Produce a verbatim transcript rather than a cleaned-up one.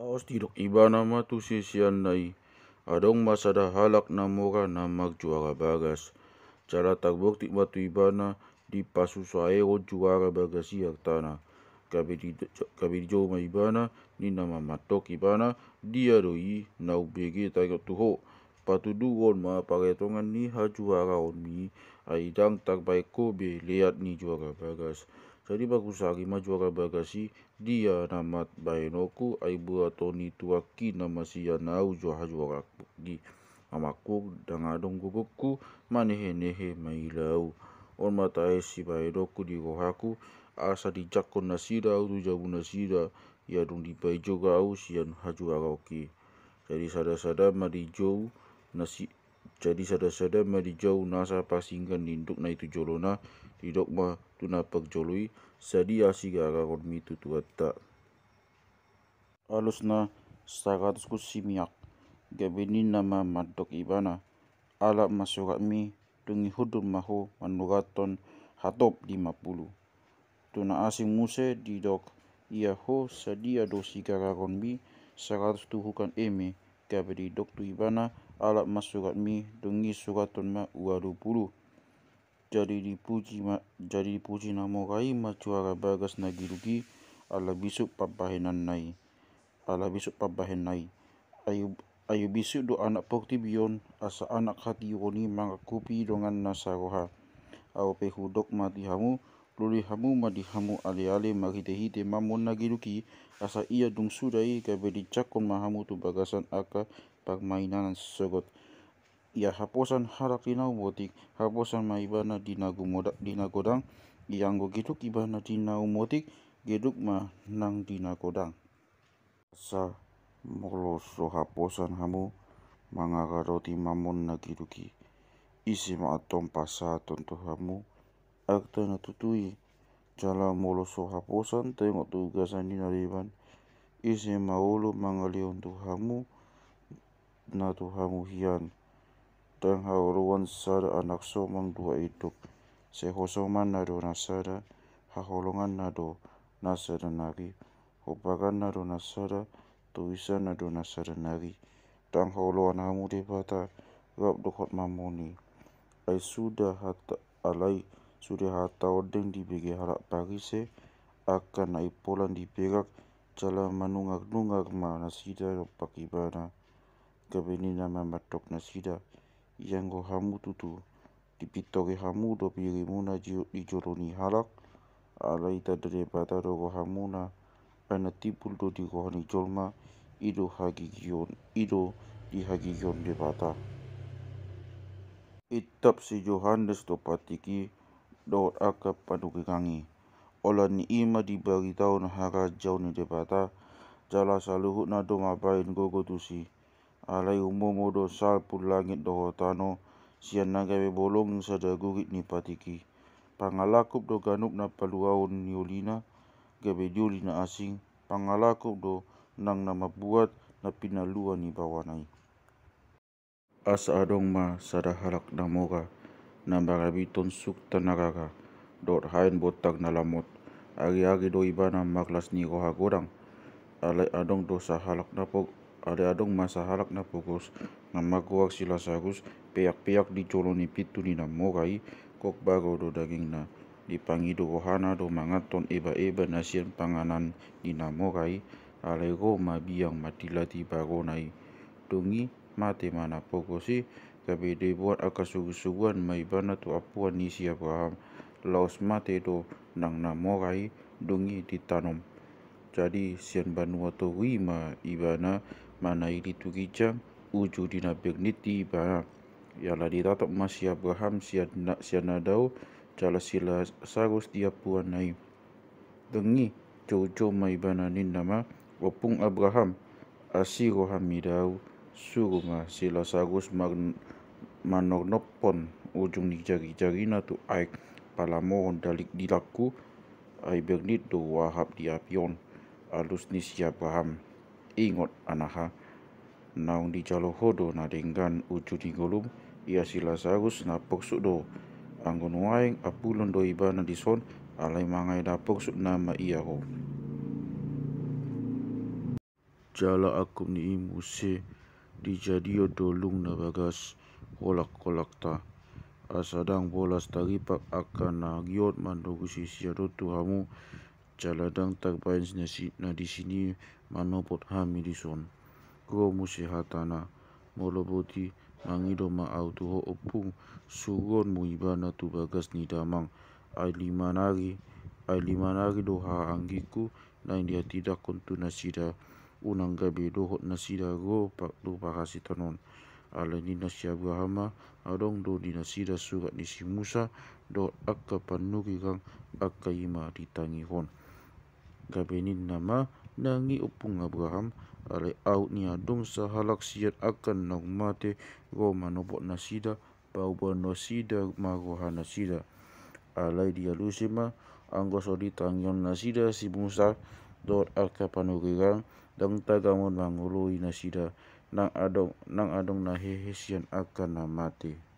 Laos didok ibana ma tu siseanna i, adong ma sada halak na mora na marjuara bagas. Jala tarbontik ma tu ibana dipasusaehon juara bagas i artana. Gabe di, gabe dijou ma ibana, ninna ma mandok ibana, dia do i na umbege taingot tu ho. Patuduhon ma paretongan ni hajuaraonmi, ai ndang tarbahen ho be leat ni juara bagas. Jadi marhusari ma juara bagas i, dia nama bahenonku, ai buaton ni tuangki nama sian ahu jo hajuaraonki. Amangku, ndang adong gogonku manehenehe maila ahu. On ma tahe sibahenonku di rohaku, asa dijangkon nasida ahu tu jabu nasida, ia dung dibahen jo ahu sian hajuaraonki. Jadi sadasada ma dijou nasi, jadi sadasada ma dijou nasa pasinggan ni indukna i tu jolona, didok ma tu na parjolo i, sadia sigaragonmi tu Tuhanta. Alusna saratus kunci miak. Gabe ninna ma mandok ibana, alap ma suratmi, dung i hundul ma ho manurathon hatop lima pulu. Tu na asing muse didok, ia ho sadia do sigaragonmi, saratus tuhukan eme. Gabe didok tu ibana, alap ma suratmi, dung i surathon ma ualu pulu. Jadi dipuji ma, jadi dipuji na mora i ma juara bagas na giduk i, ala bisuk pambahenanna i, ala bisuk pambahenanna i. Ahu, ahu bisuk do anak portibi on, asa anak hatiuron i mangakupi donganna saroha. Ahu pe hudok ma di hamu, lului hamu ma di hamu aleale marhitehite mamon na giduk i, asa ia dung suda i gabe dijangkon ma hamu tu bagasan angka parmainanan sogot. Ia haposan halak di na umotik, haposan ma ibana di na gumoda-, di na godang, ia anggo giduk ibana di na umotik, giduk ma nang di na godang. Asa molo so haposan hamu mangaradoti mamon na giduk i, ise ma antong pasahathon tu hamu arta na tutu i? Jala molo so haposan taingot tu ugasan ni na leban, ise ma olo mangalehon tu hamu na tu hamu hian? Ndang haoloan sada anak somang dua induk, sai hosomanna do na sada, haholonganna do na sada nari, hobaranna do na sada, toisanna do na sada nari. Ndang haoloan hamu Debata, rap dohot mamon i. Ai suda hata, alai suda hata ondeng dibege halak Parise, angka na impolan diperak, jala manungar-nungar ma nasida dompak ibana. Gabe ninna ma mandok nasida, ianggo hamu tutu, dipintori hamu do pirimuna jo-, di jolo ni halak, alai tanda Debata do rohamuna, ai na timbul do di roha ni jolma, i do hagigion, i do di hagigion Debata. Itap si Johannes do patik i dohot angka panurirang i. Olat ni i ma dibaritaon harajaon ni Debata, jala saluhutna do mambahen gogo tusi. Alai umomo do salpu langit dohot tano, sian na gabe bolong sada gurit ni patik i. Pangalangkup do ganup na paluaon ni olina, gabe dioli na asing, pangalangkup do nang na mambuat na pinalua ni baoana i. Asa adong ma sada halak na mora, na marabiton sukta na rara, dohot haen bontar na lamot. Ari-ari do ibana marlas ni roha godang. Alai adong do sahalak na po-, alai adong ma sahalak na pogos, na margoar si Lasarus, peak-peak di jolo ni pintu ni na mora i, gok bago do dagingna. Dipangido rohana do manganhon eba-eba na sian panganan ni na mora i, alai ro ma biang mandilati bagona i. Dung i, mate ma na pogos i, gabe diboan angka surusuruan ma ibana tu ampuan ni si Abraham, laos mate do nang na mora i, dung i ditanom. Jadi sian banua toru i ma ibana manaili tu ginjang, uju di na bernit ibana. Jala ditatap ma si Abraham sian na, sian na dao, jala si Lasarus di ampuanna i. Dung i, joujou ma ibana ninna ma, ompung Abraham, asi roham mida ahu, suru ma si Lasarus mar-, manornophon ujung ni jari-jarina tu aek palamohon dalik dilangku, ai bernit do huahap di api on. Alus ni si Abraham. Ingot anaha, naung dijalo ho do na denggan uju ni ngolum, ia si Lasarus na porsuk do. Anggo nuaeng apulon do ibana dison, alai mangae na porsuk nama ia ho. Jala angkup ni i muse dijadion do lung na bagas holak-holakta, asa ndang bolas taripak angka na giot mandogusi sian on tu hamu, jala ndang tarbaen na disi i manopot hami dison. Ro muse hatana, molo boti mangido ma ahu tu ho ompung, suruonmu ibana tu bagas ni damang. Ai lima nari, ai lima nari do haha anggingku naeng dihatindangkon tu nasida, unang gabe dohot nasida ro tu parasiton on. Alai ninna si Abraham ma, adong do di nasida surat ni si Musa dohot angka panurirang angka i ma ditangihon. Gabe ninna ma nang i ompung Abraham, alai aut ni adong sahalak sian angka naung mate ro manopot nasida, paubahon nasida ma roha nasida. Alai dialusi ma, anggo so ditangihon nasida si Musa dohot angka panurirang, ndang tagamon mangoloi nasida, nang adong, nang adong na hehe sian angka na mate.